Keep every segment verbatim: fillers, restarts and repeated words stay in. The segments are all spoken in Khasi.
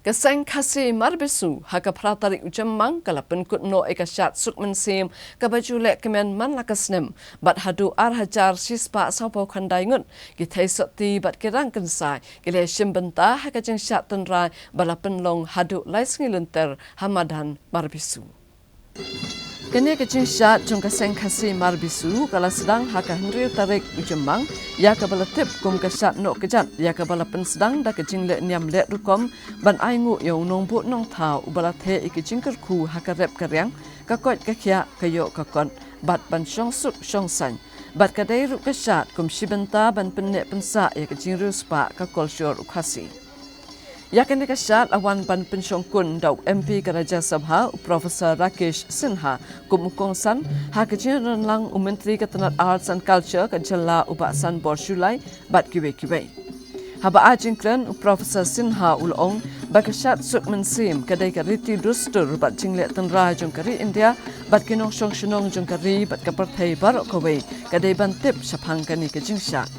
Ka Seng Khasi Marbisu ha ka phra tarik u Jymmang ka la pynkut noh ïa ka shad suk mynsiem kaba ju leh kmen man la ka snem bad haduh ar hajar shispah sawphew khyndai ngut ki theisotti bad ki rangkynsai ki la shim bynta ha ka jingshad tynrai ba la pynlong haduh lai sngi lynter ha madan Marbisu. Kane ka jingshad jong ka Seng Khasi Marbisu ka la sdang ha ka hynriew tarik u Jymmang, ïa kaba la tip kum ka shad noh kjat, ïa kaba la pynsdang da ka jingleh niam leh rukom ban ainguh ïa u nongbuh nongthaw uba la theh ïa ka jingkyrkhu ha ka rep ka riang, ka koit ka khiah, ka ïoh ka kot bad ban shong suk shong saiñ. Bad ka dei ruh ka shad kum shi bynta ban pynneh pynsah ïa ka jingriewspah ka kolshor u Khasi. Ïa kane ka shad la wan ban pynshongkun da u M P ka Rajya Sabha u Professor Rakesh Sinha kum u kongsan, ha ka jingïadonlang u Myntri ka tnat Arts and Culture ka jylla u Bah Sanbor Shullai bad kiwei kiwei. Haba ai jingkren u Professor Sinha u la ong ba ka shad suk mynsiem ka dei ka riti dustur bad jingleh tynrai jong ka ri India bad ki nongshong shnong jong ka ri bad ka pyrthei baroh kawei ka dei ban tip shaphang kane ka jingshad.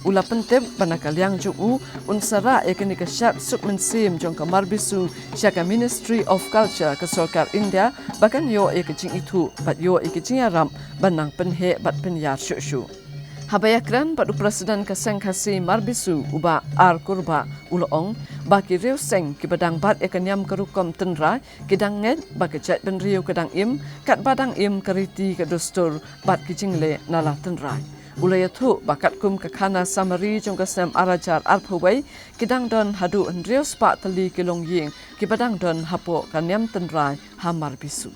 U la pyntip ba na ka liang jong u un sa rah ïa kane ka shad suk mynsiem jong ka Marbisu sha ka Ministry of Culture ka Sorkar India ba kan ïoh ïa ka jingithuh bad ïoh ïa ka jingïarap ban nang pynheh bad pynïar shuh shuh. Haba ïakren bad u President ka Seng Khasi Marbisu u Bah R Kurbah u la ong ba ki riewseng kiba dang bat ïa ka niam ka rukom tynrai ki dang ngeit ba ka jaitbynriew ka dang im, katba dang im ka riti ka dustur bad ki jingleh na la tynrai. U la ïathuh ba katkum ka khana summary jong ka snem ar hajar arphew wei, ki dang don haduh hynriew spah tylli ki longïing kiba dang don hapoh ka niam tynrai ha Marbisu.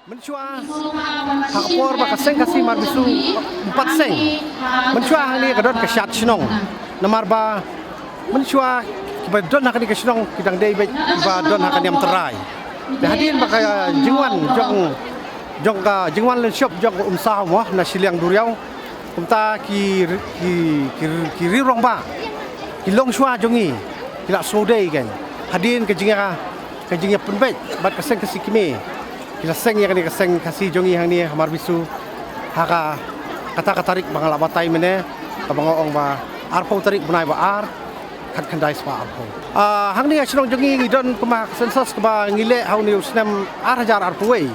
Mynshuwa ha ka por ba ka Seng Khasi Marbisu u pat seng, mynshuwa hangne ka don ka shad shnong. Namar ba mynshuwa kiba don ha kane ka shnong ki dang dei beit kiba don ha ka niam tynrai. Te hadien ba ka jingwan jong, jong ka jingwan lynshop jong ka Umsaw mo na shiliang duriaw, kumta ki, ki, ki, ki riew rangbah, ki longshuwa jong ngi ki la sngewdei kein. Hadien ka jingïa, ka jingïapynbeit bad ka Seng Khasi Kmie, ki la seng ïa kane ka Seng Khasi jong ngi hangne ha Marbisu ha ka, kata ka tarik ba nga la batai mynne, kaba nga ong ba arphew tarik bnai ba ar, khatkhyndai spah arphew. Ah, hangne ha shnong jong ngi ngi don kumba census kaba ngi leh ha une u snem ar hajar arphew wei,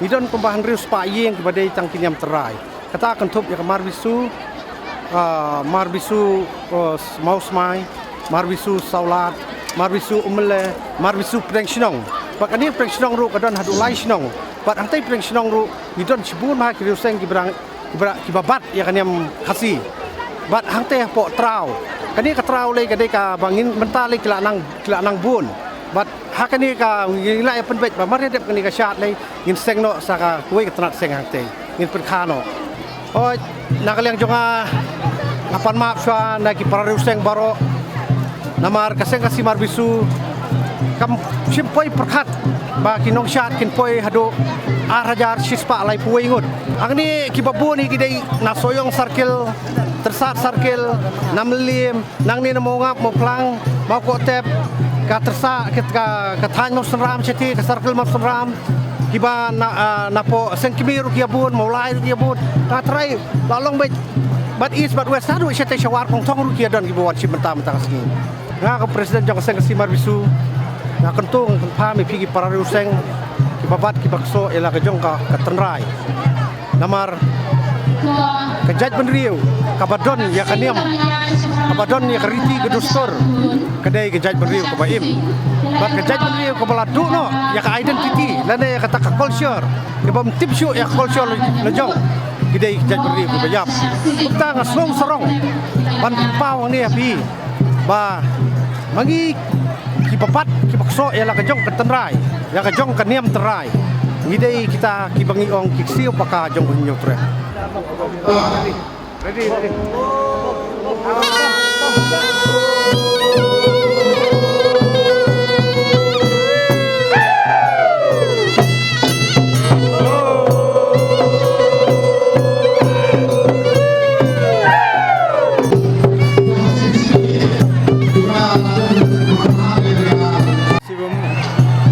ngi don kumba hynriew spah ïing kiba dei tang ki niam tynrai. Kata kynthup ïa ka Marbisu, ah, Marbisu, oh, Mawsmai, Marbisu Sawlad, Marbisu Umle, Marbisu Pdeng Shnong. Bad kane Pdeng Shnong ruh ka don haduh lai shnong. Bad hangtei Pdeng Shnong ruh ngi don shibun bha ki riewseng kiba dang, kiba, kiba bat ïa ka niam Khasi. Bad hangtei hapoh Traw, kane ka Traw lei ka dei kaba ngin mynta lei ki la nang, ki la nang bun. Bad ha kane ka ngi la ïapynbeit ba mar ïa dep kane ka shad lei ngin seng noh sa kawei ka tnat seng hangtei, ngin pynkha noh. Hooid, na ka liang jong nga, nga pan map shuwa na ki para riewseng baroh. Namar ka Seng Khasi Marbisu kam shym poi pyrkhat ba ki nongshad kin poi haduh ar hajar shispah laiphew wei ngut. Hangne kiba bun hi ki dei na Sohiong Circle, Tyrsad Circle, Namliem, nangne na Mawngap, Mawphlang, Mawkohtep, ka Tyrsad, ka, ka, ka thaiñ Mawsynram, Shati, ka Circle Mawsynram, kiba na, ah, napoh Seng Kmie ruh ki ïa bun, Mawlai ruh ki ïa bun. Nga trai la long beit, bad East bad West haduh shatei sha War Kongthong ruh ki ïa don kiba wan shim bynta mynta ka sngi. Nga kum President jong ka Seng Khasi Marbisu, nga kyntu nga kynpham ïa phi ki para riewseng kiba bat kiba ksoh ïa la ka jong ka, ka tynrai. Namar ka jaitbynriew kaba don ïa ka niam, kaba don ïa ka riti ka dustur, ka dei ka jaitbynriew kaba im. Bad ka jaitbynriew kaba la duh noh ïa ka identity lane ïa kata ka culture, kaba ym tip shuh ïa ka culture la, la jong. Ki dei ka jaitbynriew kaba ïap. Kumta nga sngewsarong ban pynpaw hangne ha phi ba ma ngi kiba bat kiba ksoh ïa la ka jong ka tynrai, ïa ka jong ka niam tynrai, ngi dei kita kiba ngi ong ki ksiew paka jong u Hynñiewtrep.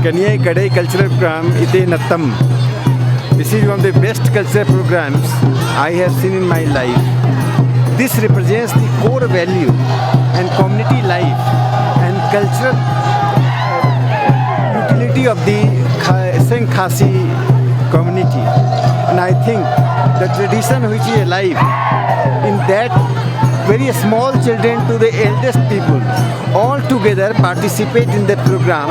Kane ka dei cultural program ite na tam. This is one of the best cultural programs I have seen in my life. This represents the core value and community life and cultural utility of the Kha- Seng Khasi community. And I think the tradition which is alive in that very small children to the eldest people all together participate in the program.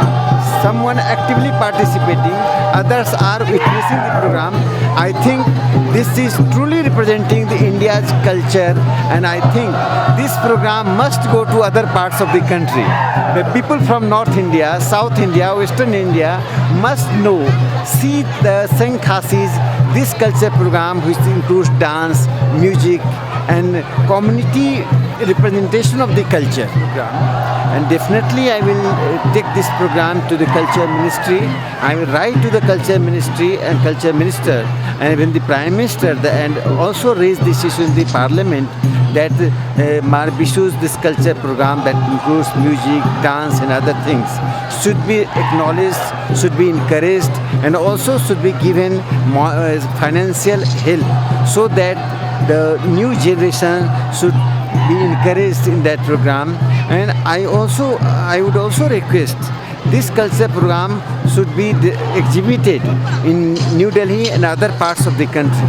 Someone actively participating, others are witnessing the program. I think this is truly representing the India's culture, and I think this program must go to other parts of the country. The people from North India, South India, Western India must know, see the Seng Khasis, this culture program which includes dance, music, and community representation of the culture. And definitely, I will uh, take this program to the culture ministry. I will write to the culture ministry and culture minister and even the prime minister, the, and also raise this issue in the parliament that uh, Mar Bishu's this culture program that includes music, dance, and other things should be acknowledged, should be encouraged, and also should be given more, uh, financial help so that the new generation should be encouraged in that program. And I also, I would also request this culture program should be de- exhibited in New Delhi and other parts of the country.